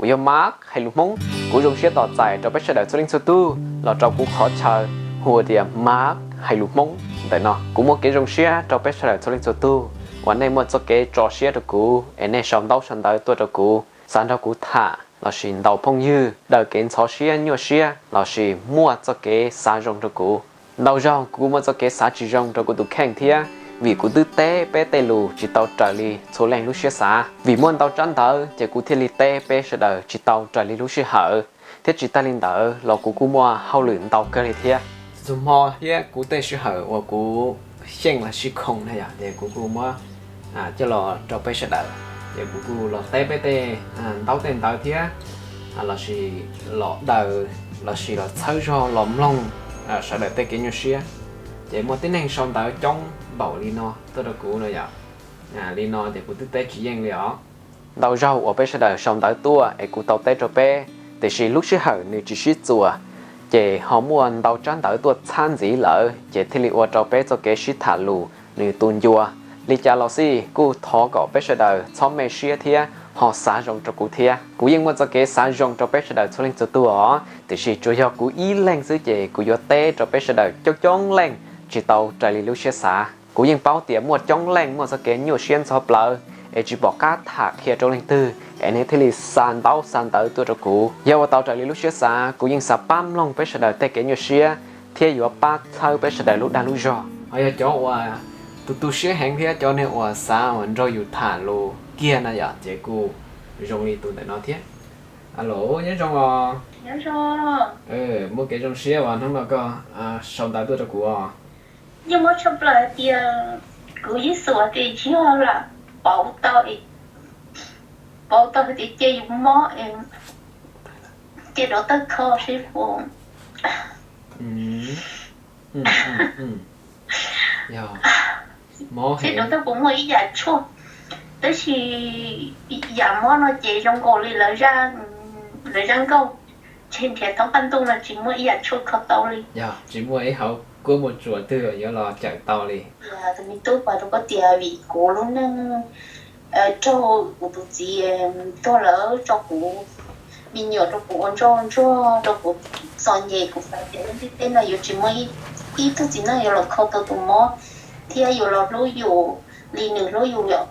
Yog Mark Hais Lus Hmoob. Kuv zoo siab tos txais rau peb sawv daws txhua leej txhua tug los rau kuv qhov chaw hu tias Mark Hais Lus Hmoob ntawm no. Kuv muaj kev zoo siab rau peb sawv daws txhua leej txhua tug uas nej muaj txoj kev tso siab rau kuv es nej sau ntaub sau ntawv tuaj rau kuv, xav nrog kuv tham lossis ntaus phooj ywg daws kev ntxhov siab nyuaj siab lossis muaj txoj kev xav zoo rau kuv. Ntau zaug kuv muaj txoj kev xav tsis zoo rau kuv tus kheej thiab, vim kuv twb teb peb tej lus tsis tau raws li txhua leej lub siab xav. Vim muaj ntau tsab ntawv ces kuv thiaj li teb peb sawv daws tsis tau raws li lub sij hawm, thiab tsis tag li ntawd los kuv kuj muaj hauj lwm ntau kawg li thiab. Txhua hmo thiab kuv tej sij hawm uas kuv xyeej los sib khoo na yom, ces kuv kuj muab coj los rau peb sawv daws, ces kuv kuj los teb peb tej ntaub tej ntawv thiab, lossis los daws, lossis los txhawb zog los mloog sawv daws tej kev nyuaj siab. Ces muaj tib neeg sau ntawv coob npaum li no tuaj rau kuv no yom. Li no ces kuv twb teb tsis yeej li os. Ntau zaug uas peb sawv daws sau ntawv tuaj es kuv tau teb rau peb, tiam sis lub sij hawm nws tsis sib txuas, ces ho muaj ntau tsab ntawv tuaj txhab ntxiv lawm ces thiaj li ua rau peb txoj kev sib tham lus nws tu ncua. Li cas los xij kuj thov kom peb sawv daws txhob me siab thiab ho xav zoo rau kuv thiab. Kuv yeej muaj txoj kev xav zoo rau peb sawv daws txhua leej txhua tug os, tiam sis tsuas yog kuv ib leeg xwb ces kuv yuav teb rau peb sawv daws coob coob leej tsis tau raws li lub siab xav. Kuv yeej paub tias muaj coob leej muaj txoj kev nyuaj siab ntxhov plawv es tsis pom qab tham qhia rau leej twg es nej thiaj li xa ntaub xa ntawv tuaj rau kuv. Yog ua tau raws li lub siab xav, kuv yeej xav pab mloog peb sawv daws tej kev nyuaj siab thiab yuav pab txhawb peb sawv daws lub dag lub zog. Ho yog cov uas tus tu siab heev thiab cov neeg uas xav uas nrog yus tham lus kiag na yom, ces kuj zoo li tus ntawm no thiab. Alo, nyob zoo os. Muaj kev zoo siab uas hnub no koj sau ntawv tuaj rau kuv os. Yeej mob tshaj plaws tias kuv yeej xav tias yog lam pauv tau, pauv tau tias cia yus mob, cia dov tawg kho seb puas, seb dov tawg puas muaj ib yam tshuaj. Tab sis yam mob no ces zoo nkaus li lawv zaj nkauj, tseg nrhiav thoob qab ntuj no tsis muaj ib yam tshuaj kho tau li. Tsis muaj ib hauv kuab muaj tsuas twg yuav los cawm tau li. Tus me tub, pab rau koj tias vim kuv lub neej raug kuv tus txiv tuag lawm tso kuv me nyuam rau kuv ua ntsoj ntsuag rau kuv txom nyem, kuv xav tias lub ntiaj teb no yuav tsis muaj ib tug txiv neej yuav los kho tau tus mob thiab yuav los hlub yus li nws hlub yus yom.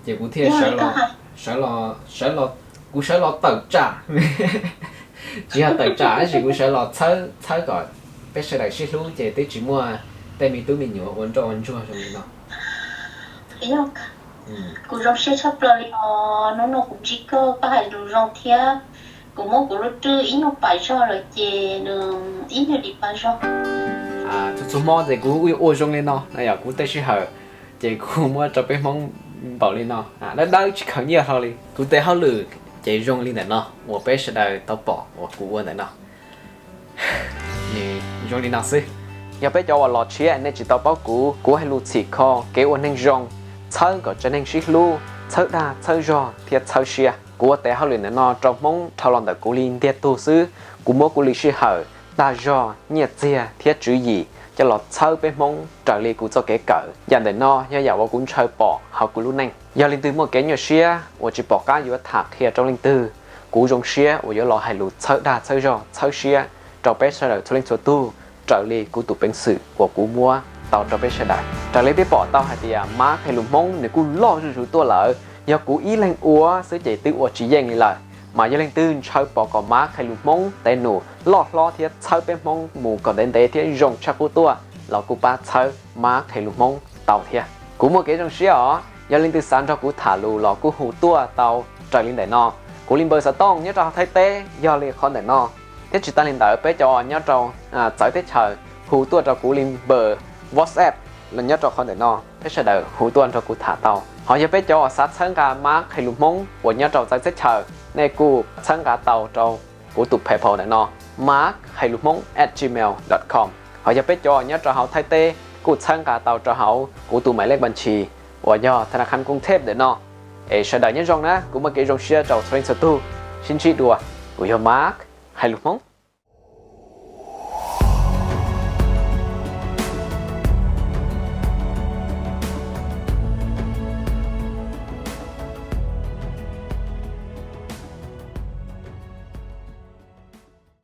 Ces kuv thiaj sawv los, kuv sawv los tawm tsam, tsis yog tawm tsam tab sis kuv sawv los txhawb, txhawb kom peb sawv daws sib hlub ces twb tsis muaj tej me tub me nyuam ua nroj ua ntsuag zoo li no. Kuv zoo siab tshaj plaws li os, hnub no kuv ntsib koj, koj hais lus zoo thiab kuv muab kuv lub rwj ib nyuag pam zog lawm ces nws ib nyuag dim pam zog. Txhua txhua hmo ces kuv ua zoo li no na yom, kuv tej sij hawm ces kuv muab rau peb Hmoob npaum li no, dawb dawb tsis khaws nyiaj hlo li. Kuv tej hauj lwm ces zoo li ntawm no uas peb sawv daws tau pom uas kuv ua ntawm no. Nws zoo li no xwb. Yog peb cov uas los tshiab nej tsis tau paub kuv, kuv hais lus txhim kho kev ua neeg zoo, txhawb kom tsev neeg sib hlub, txhawb dag txhawb zog thiab txhawb siab. Kuv ua tes hauj lwm ntawm no rau Hmoob dhau los ntawm kuv li ntiag tug xwb. Kuv muab kuv li sij hawm, dag zog, nyiaj txiag thiab tswv yim coj los txhawb peb Hmoob raws li kuv txoj kev kawm. Yam ntawm no yog yam uas kuv ntshaw pom hauv kuv lub neej. Yog leej twg muaj kev nyuaj siab uas tsis pom qab yuav tham qhia rau leej twg, kuv zoo siab uas yuav los hais lus txhawb dag txhawb zog txhawb siab rau peb sawv daws txhua leej txhua tug raws li kuv tus peev xwm uas kuv muab tau rau peb sawv daws. Raws li peb pom tau hais tias Mab Hais Lus Hmoob nws kuj loj zuj zus tuaj lawm, yog kuv ib leeg ua xwb ces twb ua tsis yeej li lawm. Mas yog leej twg ntshaw pom kom Mab Hais Lus Hmoob tes num loj hlob thiab txhawb peb Hmoob mus kom ntev ntev thiab zoo tshaj qub tuaj los kuj pab txhawb Mab Hais Lus Hmoob tau thiab. Kuv muaj kev zoo siab os, yog leej twg xav nrog kuv tham lus los kuj hu tuaj tau raws li ntawm no. Kuv li npawb xov tooj nyob rau hauv Thaib teb yog li qhov ntawm no, thiab tsis tas li ntawd peb cov nyob rau txawv teb chaws hu tuaj rau kuv li npawb WhatsApp los nyob rau qhov ntawm no, peb sawv daws hu tuaj nrog kuv tham tau. Ho yog peb cov uas xav txhawb nqa Mab Hais Lus Hmoob uas nyob rau txawv teb chaws, nej kuj txhawb nqa tau rau kuv tus PayPal ntawm no, markhailushmoob at gmail dot com. Ho yog peb cov nyob rau hauv Thaib teb kuj txhawb nqa tau rau hauv kuv tus maim lej npas ntshis uas yog Tha Na Khan Koom Thep ntawm no. Es sawv daws nyob zoo na, kuv muaj kev zoo siab rau txhua leej txhua tug, sib ntsib dua. Kuv yog Mab Hais Lus Hmoob.